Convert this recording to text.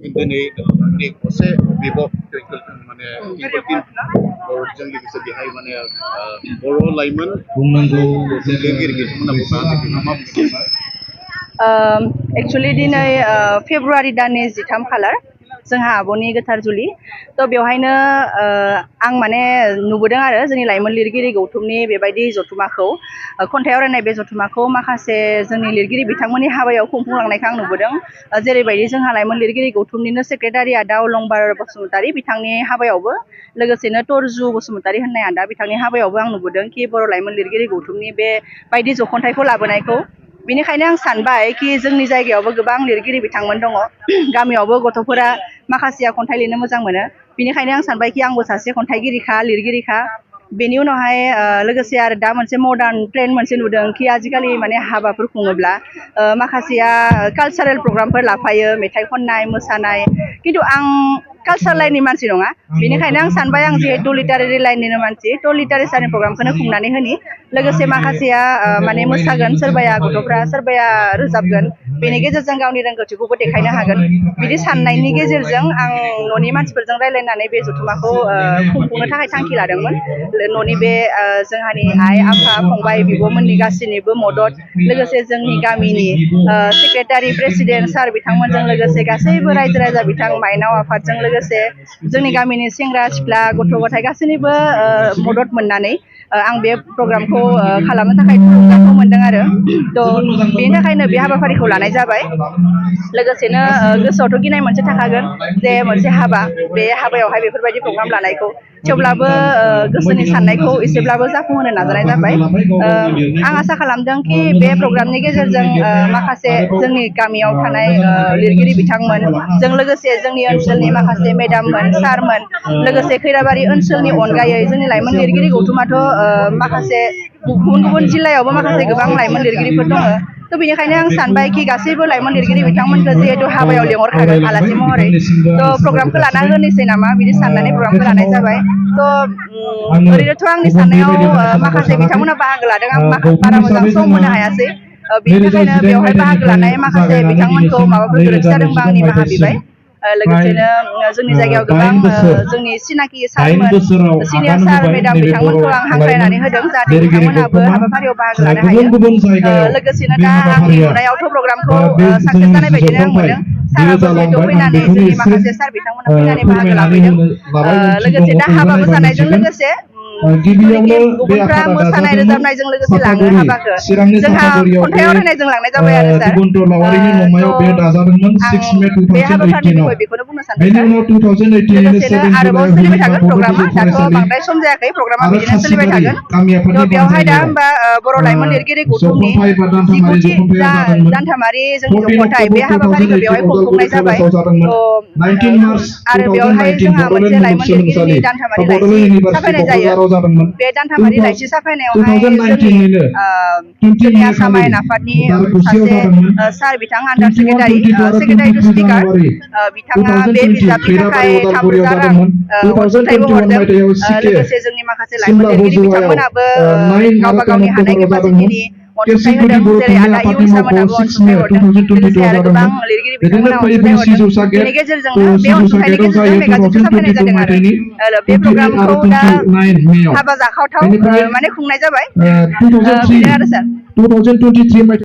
दिनै नि गसे बिबक माने जों लोगोसे बेहाय माने बर' लाइमोन बुंनांगौ लिरगिरि बिथांमोना मा बुंदों? एक्चुअली दिनै फेब्रुवारि दाननि 13 खालार जोंहा आब'नि गोथार जुलि थ' बेवहायनो आं माने नुबोदों आरो जोंनि लाइमोन लिरगिरि गौथुमनि बेबायदि जथुमाखौ खन्थाइ आवरायनाय बे जथुमाखौ माखासे जोंनि लिरगिरि बिथांमोननि हाबायाव खुंफुंलांनायखौ आं नुबोदों जेरैबायदि जोंहा लाइमोन लिरगिरि गौथुमनिनो सेक्रेटारि आदा अलंबार बसुमतारी बिथांनि हाबायावबो लोगोसेनो तरजु बसुमतारी होननाय आदा बिथांनि हाबायावबो आं नुबोदों कि बर' लाइमोन लिरगिरि गौथुमनि बे बायदि जखन्थाइखौ लाबोनायखौ बेनिखायनो आं सानबाय कि जोंनि जायगायावबो गोबां लिरगिरि बिथांमोन दङ गामियावबो गथ'फोरा माखासेया खन्थाइ लिरनो मोजां मोनो बेनिखायनो आं सानबाय कि आंबो सासे खन्थाइगिरिखा लिरगिरिखा बेनि उनावहाय लोगोसे आरो दा मोनसे मडार्न ट्रेन्ड मोनसे नुदों कि आजिखालि माने हाबाफोर खुङोब्ला माखासेया कालचारेल प्रग्रामफोर लाफायो मेथाइ खननाय मोसानाय खिन्थु आं कालचार लाइननि मानसि नङा बेनिखायनो आं सानबाय आं जिहेतु लिटारेरि लाइननिनो मानसि थ' लिटारेसारनि प्रग्रामखौनो खुंनानै होनि लोगोसे माखासेया माने मोसागोन सोरबाया गथ'फ्रा सोरबाया रोजाबगोन बेनि गेजेरजों गावनि रोंगौथिखौबो देखायनो हागोन बिदि साननायनि गेजेरजों आं न'नि मानसिफोरजों रायलायनानै बे जथुमाखौ खुंफुंनो थाखाय थांखि लादोंमोन न'नि बे जोंहानि आइ आफा फंबाय बिब'मोननि गासैनिबो मदद लोगोसे जोंनि गामिनि सेक्रेटारि प्रेसिडेन्ट सार बिथांमोनजों लोगोसे गासैबो रायजो राजा बिथां माइनाव आफादजों लोगोसे जोंनि गामिनि सेंग्रा सिख्ला गथ' गथाय गासैनिबो मदद मोननानै आं बे प्रग्रामखौ खालामनो थाखाय थुलुंगाखौ मोनदों आरो थ' बेनि थाखायनो बे हाबाफारिखौ लानाय जाबाय लोगोसेनो गोसोआवथ' गिनाय मोनसे थाखागोन जे मोनसे हाबा बे हाबायावहाय बेफोरबायदि प्रग्राम लानायखौ थेवब्लाबो गोसोनि साननायखौ एसेब्लाबो जाफुंहोनो नाजानाय जाबाय आं आसा खालामदों कि बे प्रग्रामनि गेजेरजों माखासे जोंनि गामियाव थानाय लिरगिरि बिथांमोन जों लोगोसे जोंनि ओनसोलनि माखासे मेडाममोन सारमोन लोगोसे खैराबारि ओनसोलनि अनगायै जोंनि लाइमोन लिरगिरि गौथुमाथ' माखासे गुबुन गुबुन जिल्लायावबो माखासे गोबां लाइमोन लिरगिरिफोर दङ थ' बेनिखायनो आं सानबाय कि गासैबो लाइमोन लिरगिरि बिथांमोनखौ जिहेतु हाबायाव लेंहरखागोन आलासि महरै थ' प्रग्रामखौ लाना होनोसै नामा बिदि साननानै प्रग्रामखौ लानाय जाबाय थ' ओरैनोथ' आंनि साननायाव माखासे बिथांमोना बाहागो लादों आं बारा मोजां सम होनो हायासै बेनि थाखायनो बेवहाय बाहागो लानाय माखासे बिथांमोनखौ माबाफोर गोरोन्थि जादोंबा आं निमाहा बिबाय लोगोसेनो जोंनि जायगायाव गोबां जोंनि सिनाखि सारमोन सिनियर सार मेडाम बिथांमोनखौ आं हांख्रायनानै होदों जाहाथे बिथांमोनाबो हाबाफारियाव बाहागो लानो हायो लोगोसेनो दा आंनि नुनायावथ' प्रग्रामखौ साक्सेस जानाय बायदिनो आं मोनदों साराबो जिहेतु फैनानै जोंनि माखासे सार बिथांमोना फैनानै बाहागो लाफैदों लोगोसे दा हाबाबो जानायजों लोगोसे गुबुनफ्रा मोसानाय रोजाबनायजों लोगोसे लाङो हाबाखौ जोंहा खन्थाइ आवरायनायजों लांनाय जाबाय आरो सार बे हाबाफारिनि बिखय बेखौनो बुंनो सानदों लोगोसेनो आरोबाव सोलिबाय थागोन प्रग्रामा दाथ' बांद्राय सम जायाखै प्रग्रामा बिदिनो सोलिबाय थागोन थ' बेवहाय दा होमबा बर' लाइमोन लिरगिरि गौथुमनि 19थि दानथामारि जोंनि जखन्थाइ बे हाबाफारिखौ बेवहाय खुंफुंनाय जाबाय आरो बेवहाय जोंहा मोनसे लाइमोन लिरगिरिनि दानथामारि लाइसि साफायनाय जायो बे दानथामारि लाइसि साफायनायावहाय जोंनि आसाम आयेन आफादनि सासे सार बिथां आन्डार सेक्रेटारि टु स्पिकार बिथाङा बे बिजाबनि थाखाय 3,000 रां अनसुंथाइबो हरदों लोगोसे जोंनि माखासे लाइमोन लिरगिरि बिथांमोनाबो गावबा गावनि हानाय केपासिटिनि अनसुंथाइ होदों जेरै आदा इउनिसा मोनाबो अनसुंथाइ हरदों लोगोसे आरो गोबां लिरगिरि बिथांमोना अनसुंथाइ हरदों बेनि गेजेरजोंनो बे अनसुंथाइनि गेजेरजों मेगाजिनखौ साफायनाय जादों आरो बे प्रग्रामखौ दा हाबा जाखावथाव माने खुंनाय जाबाय बेनो आरो सार